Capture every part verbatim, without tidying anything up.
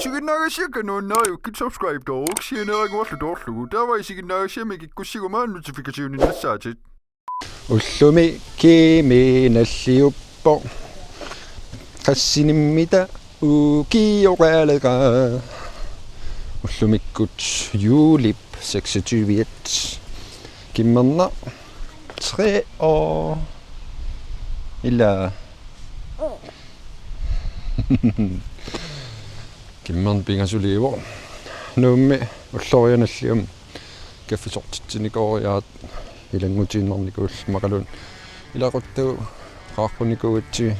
Isiginnaagassiakka nuannariukkit subscribe-tooruk sianeeraguarlu toorlugu. Taava isiginnaagassiami kikkussiguma notification-innassaatit. Ullumi Kimi nalliuppoq. Qassinimmita ukioqaleqa. Ullumikkut juulip seksogtyve-at. Kimmerneq tre år. Ila. Kimmerneq pingasuliivoq. Nuummi ullorianallium kaffisortitsinikooriaat ilanngutiinnarnikuulluni immaqaluunniit ilaquttagut qaaqqunikuugatsigit,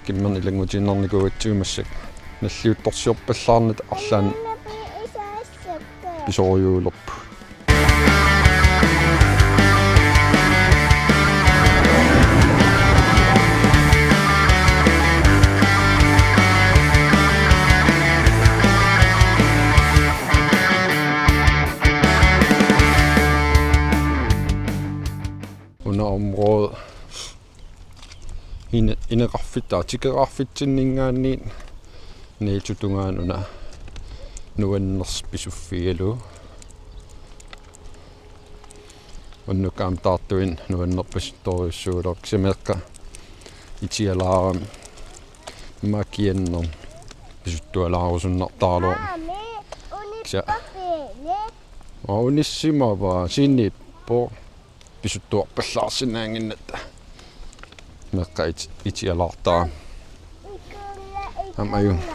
kimmerneq ilanngutiinnarnikuugatsigit massakkut nalliuttorsiorpallaarnata arlaannik pisorujuulerpugut. Una område ine-, ineqarfitta-, tikeqarfitsinninngaanniit Nettotungaanut una nuannersoq pisuffigalugu. Unnuk aamma taartuinnaat nuannerpasittorujussuulerukkit, kisianni meeqqat itialaarami makianner pisuttualaarusunnartaraluarpoq. Kisianni. Aa, unissimavaa, sinippoq. Pisuttuarpallaarsinnaannginnatta. Meeqqat it-, itialaartarami. Aamma ajunngi.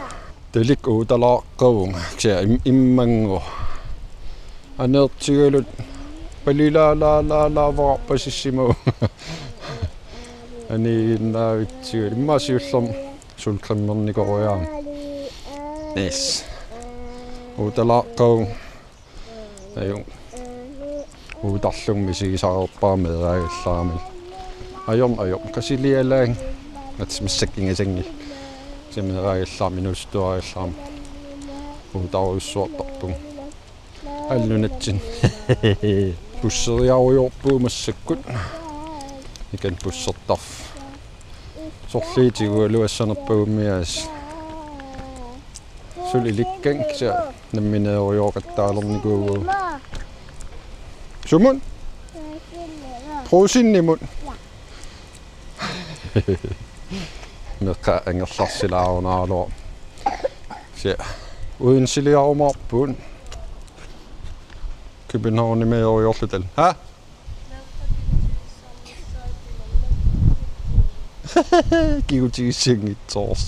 Talikkut uutalaaqqavunga. Kisianni im-, immannguaq. Aneertigalugu palilaalaalaalaavara pasissimavunga. Aniiginnaavitsigalugu. Immaqa siullermik solcremernikooriarama. Nice. Uutalaaqqavunga. Ajunngi. Uutarlunga misigisaqarpara meeraagallaramik. Ajornaq, ajornaq. Qasilialaannga. Aatsaat massakkut ingasanngilaq. Kisianni meeraagallaramik inuusuttuaraagallaramik. Uutarujussuartarpunga. Aamma nunatsinni. Busseriarujoorpugut massakkut. Ikan bussertarfik. Sorliit tigugaluassanerpagummi aasiit. Suli ilikkannga kisianni nammineerujooqattaalernikuuvugut. Sumut? Brugsenimut. Meeqqat angerlarsilaarunaraluarput. Kisianni uinsiliarumaarpugut. Københavnimiiorujorluta. Ha? Kigutigissannginnersoq.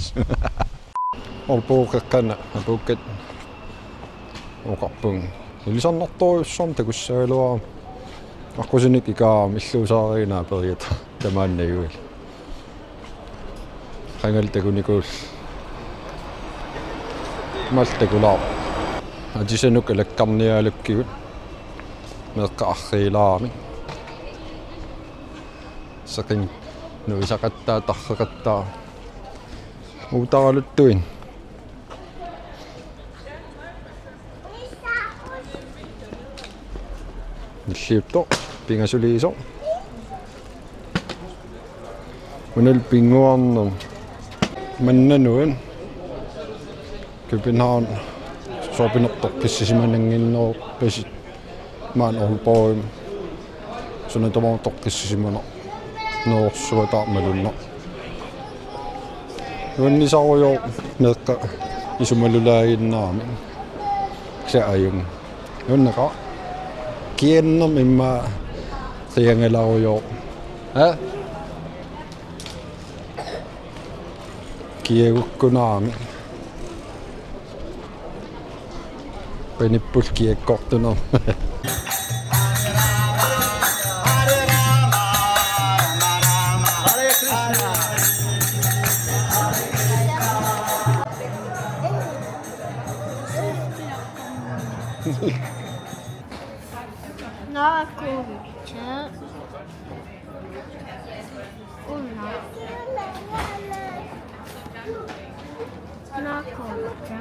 Aalborg qeqqanut apuukkat oqarpunga. Ilisarnartorujussuarmik takussagaluarama. Aqqusinik ikaarama illuusaariinaa periata tamaannajuil. Qangali takunikuulluni. Aamma takulaarpoq. Atisanut alakkarniaalukkigut. Meeqqat arriilaaramik. Seqineq nuisaqattaaq, tarreqattaaq. Uutaraluttuinnaq. Nalliuttoq, pingasuliisoq. Unalu pinnguarnermi. Manna nuan. København. Soorpinertoqqissisimanannginnerpasit. Maani Aalborgimi. Suna tamarmi toqqissisimaneq. Noorsuataarmalunna. Nuannisarujooq meeqqat isumalulaaginnarami. Kisianni ajunngi. Nuanneqaaq. Kiannermi immaqa qiangalarujooq. Ha? Kiagukkunarami. Panipput kiakkortunermi. Narkovic. Una. Una coca.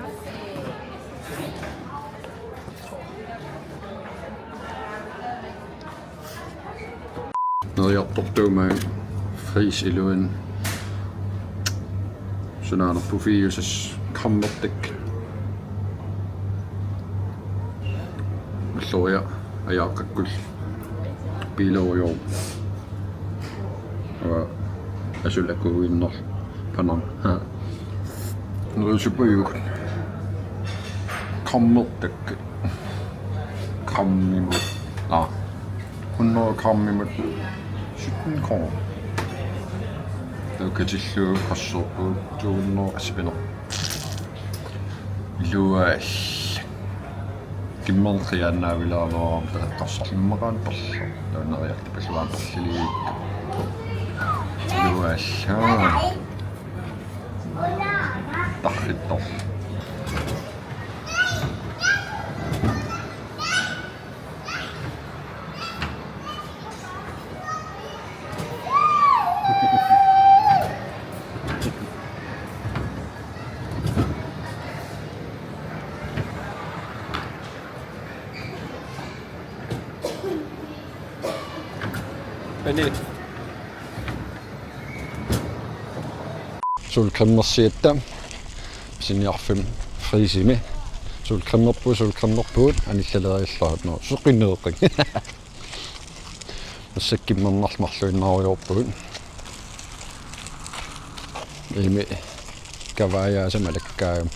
Neriartortuummat fries iluani. Sunaana pufiusassat kammertakkat. Soja ajaaqakkul piilerujoor. Ava asulakuinnor panar. Nuisupajuk. Kammertak. Grammimut. Ah. Hundrede grammimut. Sytten kroner. Taava katillugu qassorput to hundrede aspinaq. Iluaal. Kimmerqiaannaavilaarluarama taqqarsarlimmaqaantorlu. Taunariartipalluaantorlili. Iluaal. Haa. Tarrittor. Bene. Solcremersiatta pisiniarfimmi Frisimi. Solcremerpugut, solcremerpugut, anillaleeriarlugu. Nå, soqineeqing. Massakkut immernerlu marluinnarujoorpugut. Imi kavaajaasa malakkaagami.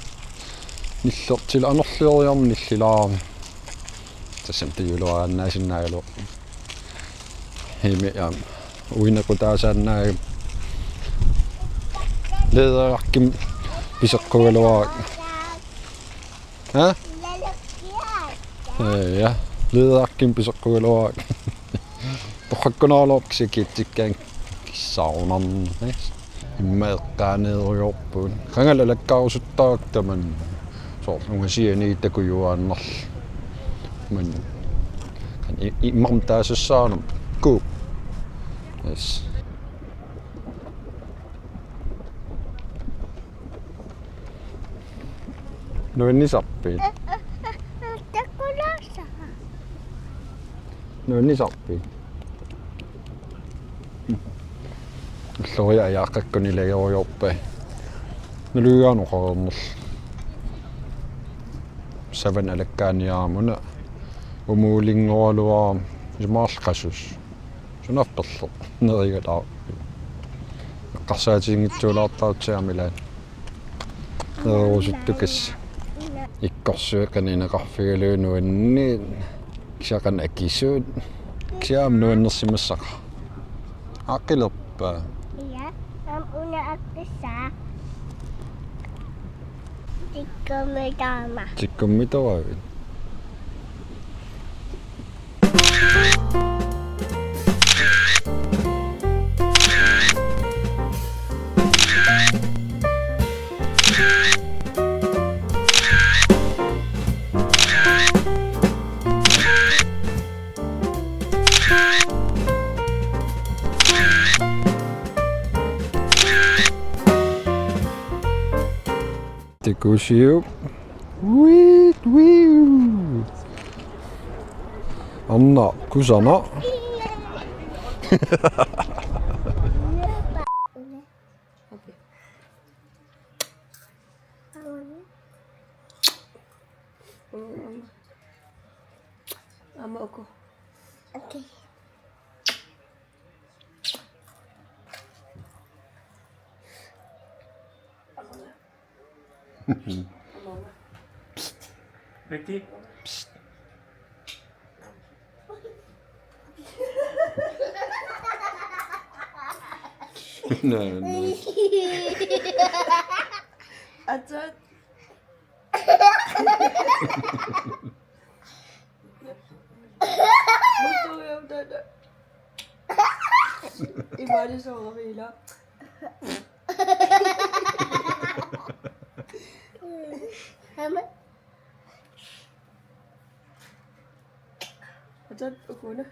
Nillertil anorlioriarmi nillilaarami. Tassami tajuloraannaasinnaagaluaq. Imi aamma uinequtaasaannaagami. Læderarkimik piseqqugaluarakku. Ha? Ja, læderarkimik piseqqugaluarakku. Torrakkunaarluarpoq kisianni kiitsikkaanni kissaarunarneq. Immaqa eqqaaneerujoorpugut. Qangali alakkarusuttarakkit tamanna. Soorlu ungasianiit takujuaannarlugit. Maani. Kan i-, immaqa taasassaanut. Ku. Yes. Nuannisarpit? Takulaasa. Nuannisarpit? Ulloriaq ajaaqakkuni ilagiuarpai. Nalugaaneq oqareernerlu. Savanna alakkaaniaramuna. Umuulinngoraluarami isumaqarlutik qasusut. Sunaaffa perleq. Nerigataa. Eqqarsaatiginngitsuulaartarutsigit aamma ilaanni. Nererusuttukassi. Eqqorsuit qanoq ineqarfigalugu nuanniit. Kisianni qanoq akisuut. Kisianni aamma nuannersimassaqaaq. Aaqqilerpa? Ja, aamma una aqqissaa. Tikkummi taama. Tikkummi taama. Takusiuk. Uiit, uiu. Anna, kusanaq. Aamma uku. Okay. Psst. Psst. No, no. Atsat. Musuujam tata. Imali sooramiila. Hama. Atat ukuna.